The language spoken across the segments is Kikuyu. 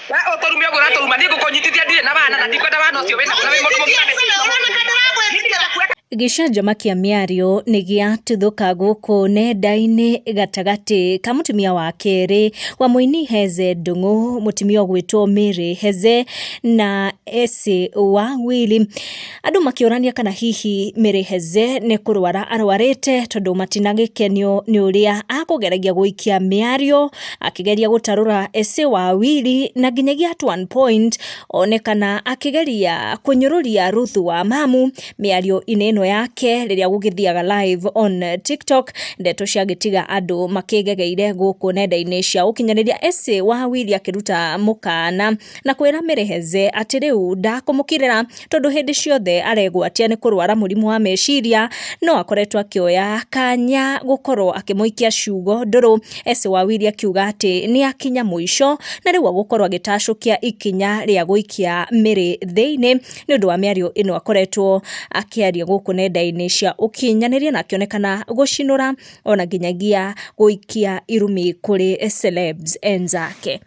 We ũtũrume ũguo ũratũruma niĩ ngũkũnyitithia ndirĩ na bana na ndikwenda bana ũcio wĩna na wĩ mũndũ mũgima. Gĩcanjama kĩa mĩario nĩ gĩatuthũka gũkũ nenda-inĩ gatagatĩ ka mũtumia wa kerĩ wa mũini Heze Ndung'u, mũtumia ũgwĩtwo Mary Heze na Essy wa Willy. Andũ makĩũrania kana hihi Mary Heze nĩ kũrwara arwarĩte tondũ matinagĩkenio nĩ ũrĩa akũgeragia gũikia mĩario akĩgeria gũtarũra Essy wa Willy na nginyagia at one point onekana akĩgeria kũnyũrũria Ruth wa Mamu mĩario-inĩ ĩno yake rĩrĩa gũgĩthiaga live on TikTok, ndeto ciagĩtiga andũ makĩgegeire gũkũ nenda-inĩ cia ũkinyanĩria. Essy wa Willy akĩruta mũkana na kwĩra Mary Heze atĩ rĩu ndakũmũkirĩra tondũ hĩndĩ ciothe aregwatia nĩ kũrwara mũrimũ wa meciria, no akoretwo akĩoya kanya gũkorwo akĩmũikia ciugo ndũrũ. Essy wa Willy akiuga atĩ nĩ akinya mũico na rĩu agũkorwo agĩtacũkia ikinya rĩa gũikia Mary thĩinĩ nĩ ũndũ wa mĩario ĩno akoretwo akĩaria gũkũ nenda-inĩ cia ũkinyanĩria na akĩonekana gũcinũra ona nginyagia gũikia irumi kũrĩ celebs enzake.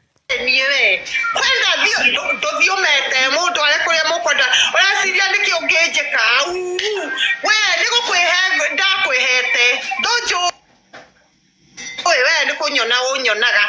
Niĩ we kwenda ndũthiĩ ũmete mũndũ arĩa kũrĩa mũkwenda, ũreciria nĩkĩ ũngĩnjĩka? We nĩ gũkwĩhe ndakwĩhete, ndũnjũĩ we, nĩ kũnyona ũnyonaga.